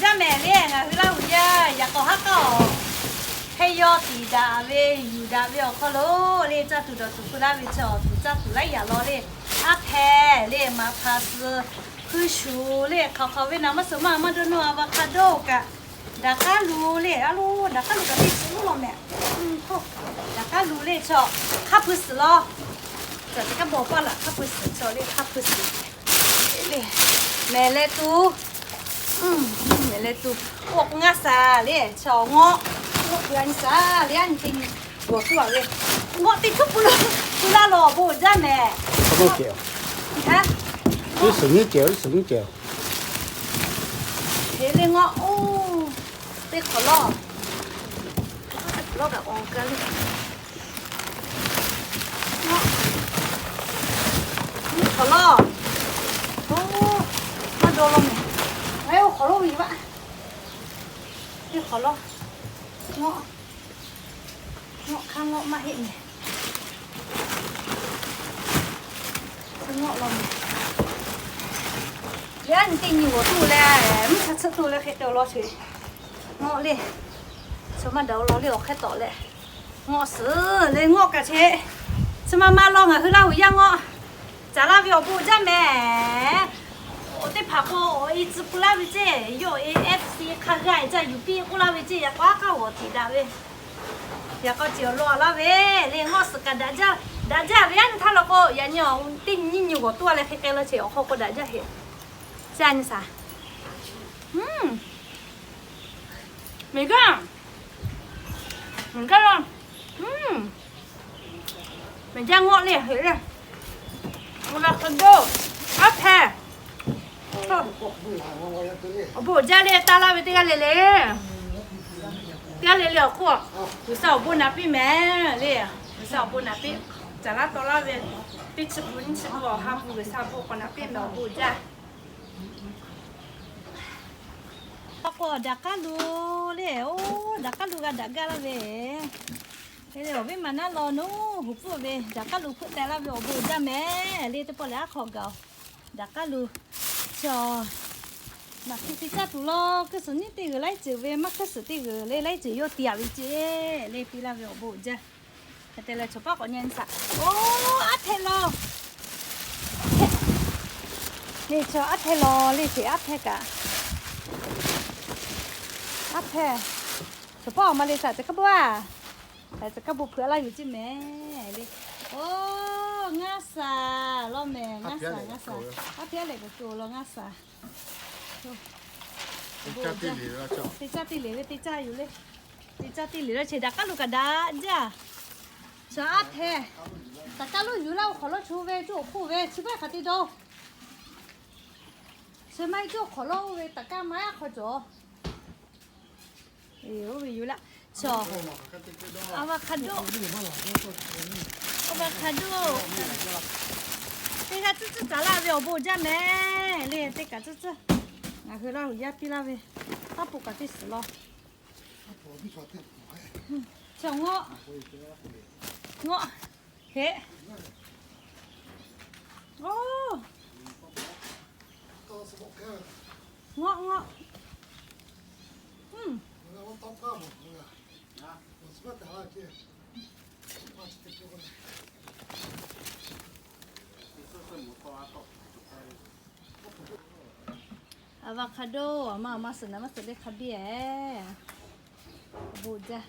Jaˇ mehˍ le, ngaˬ hui Laˇ huˍ yaˇ yaꞈ k'aw haˉ k'aˇ awˬ hk'e yaw tiˍ daꞈ ve yuˬ daꞈ ve awˬ hk'aw lo le, caˇ tuˬ dawˬ tuˬ hpu laˇ ve chaw tuˬ caˇ tuˬ laiˉ yaꞈ law le. Aˉ hpehˇ le, maˍ hpaˍ suhˍ, hkui shuˍ le, hk'aˬ hk'aˬ ve naˍ maˇ suhˍ maˇ maˇ dawˇ nawˇ, avocado kaꞈ, daꞈ k'aˉ lu le, a lo, daꞈ k'aˉ lu kaꞈ teˇ tcuh lo mehˍ. Daꞈ k'aˉ lu le chaw, hk'a hpu suhˍ law. Caˬ teˇ kaˉ bawˬ paˇ laꞈ hk'a hpu suhˍ chaw le, hk'a hpu suhˍ le, mehˍ leh tuˬ, mehˍ leh tuˬ, k'o ngaˇ shaˍ le chaw ngawˆ, ngawˆ hpu a nyi shaˍ le, a nyi teˇ nyi g'awˬ tuˬ a ve, ngawˆ teˇ htuˉ pui laˇ, pui laˇ lawˬ bon jaˇ mehˍ. Teˇ suhˍ nyiˇ cehˬ, teˇ suhˍ nyiˇ cehˬ. Hk'e le ngawˆ oˇ, teˇ hk'awꞈ lawˇ, teˇ hk'awꞈ lawˇ kaꞈ k'awꞈ gaˇ le. Nyiˇ hk'awꞈ lawˇ. Oˇ, maˇ dawˇ law mehˍ. Oˇ hk'awꞈ lawˇ ve yoˬ aꞈ. Nyiˇ hk'awꞈ lawˇ. Ngawˆ, ngawˆ hk'aˇ ngawˆ maˇ heˆ mehˍ. Ngawˆ law mehˍ. Yaꞈ nyi teˇ nyi g'awˬ tuˬ leh, mvuhˇ hk'a tsuhˇ tuˬ leh hk'e te awˬ lawn sheˍ. Ngawˆ le. Chaw maˇ daꞈ awˬ lawn le awˬ hk'e tawˆ leh, ngawˆ suhˍ le ngawˆ kaꞈ che. Chi ma ma law ngaˬ hui Laˇ huˍ yaˇ ngawˆ caˍ laˇ ve awˬ bon jaˇ mehˍ. Awˬ teˇ hpaˍ k'o awˬ e tcuh pui laˇ ve ceˇ, yawˇ A F C hk'a g'a e caˇ yuˬ piˇ k'oˆ laˇ ve ceˇ, yaꞈ k'aw aˉ k'aˇ g'awˬ tiˍ daꞈ ve, yaꞈ k'aw ceˬ awˬ lawn a laˇ ve le, ngawˆ suhˍ kaꞈ daꞈ jaˇ, daꞈ jaˇ ve yaˇ nyi htaˇ law k'o, yaꞈ nyi teˇ nyi nyi g'awˬ tuˬ a leh hk'e k'ai law cheˬ awˬ hk'aw k'o daꞈ jaˇ heˆ. Ca nyi shaˍ. Mehˬ gaˇ, mehˬ gaˇ laˇ. Mehˬ jaˇ ngawˆ le heˍ le. Avocado, aˉ hpehˇ. Awˬ bon uiˍ jaˇ le taˇ laˇ ve teˇ g'aˇ le le. Teˇ g'aˇ le le awˬ hk'oˆ, G'uiˬsha awˬ bon naˍ piˇ mehˍ le. G'uiˬsha awˬ bon naˍ piˇ. Caˍ laˇ taw laˇ ve teˇ chi pu nyiˇ chi pu awˬ ha hpu G'uiˬsha awˬ bon k'awꞈ naˍ piˇ mehˍ awˬ bon uiˍ jaˇ. A k'o daꞈ k'aˉ lu le, oˇ daꞈ k'aˉ lu g'a daꞈ gaˇ laˇ ve. Te leh awˬ viˉ ma naˉ law naˉ huˍ pfuhˆ ve daꞈ k'aˉ lu hpeuꞈ teh laˇ ve awˬ bon uiˍ jaˇ mehˍ le. Teˇ pawˆ lehˬ aˉ hk'aw gaˬ-oˬ. Daꞈ k'aˉ lu chaw naˬ hk'e te caˇ tuˬ law, hkuiˇ suhˍ nyiˉ teˇ g'uiˬ laiˉ ceuˬ ve maˇ hkuiˇ suhˍ teˇ g'uiˬ le laiˉ ceuˬ yawˇ te yaꞈ ve ceˇ le piˇ laˇ ve awˬ bon uiˍ jaˇ. Hk'e te leh chaw paˉ k'awꞈ nyi shaꞈ. Oˇ, aˉ hpehˇ law. Aˉ hpehˇ. Neˇ chaw aˉ hpehˇ law le, sheˍ aˉ hpehˇ kaꞈ. Aˉ hpehˇ. Chaw paˉ awˬ ma le shaꞈ tcuh kaˉ boˆ a. Tcuh kaˉ boˆ hpeuꞈ laˇ yuˬ ceˇ mehˍ le. Oˇ, ngaˇ shaˍ law mehˍ, ngaˇ shaˍ, ngaˇ shaˍ. Aˉ hpehˇ lehˬ kaꞈ tuˬ law ngaˇ shaˍ. Teˇ caˇ teˇ liꞈ ve teˇ caˇ yuˬ le. Teˇ caˇ teˇ liꞈ la cheˬ daꞈ k'aˉ lo kaꞈ daꞈ jaˇ. Chaw aˉ hpehˇ. Daꞈ k'aˉ lo yuˬ laˇ, awˬ hk'awꞈ lawˇ chu ve coˇ awˬ hk'oˆ ve chi beuꞈ hk'aˬ te dawˇ. Chi maˇ heˆ coˇ awˬ hk'awꞈ lawˇ oˇ ve taˍ kaˇ maˇ aˉ hk'aw cawˬ. Oˇ ve yuˬ laˇ. Chaw avocado, avocado teˇ g'aˇ tcuhˉ tcuhˉ caˍ laˇ ve awˬ bon jaˇ mehˍ le. Teˇ kaꞈ tcuhˉ tcuhˉ ngaˬ hui Laˇ huˍ yaˇ piˇ laˇ ve taˇ poˍ kaꞈ teˇ suhˍ law. Chaw ngawˆ, ngawˆ heˆ. Oˇ, ngawˆ ngawˆ. Avocado a ma ma suhˍ naˍ maˇ suhˍ le hk'a biˇ e. Awˬ bon jaˇ.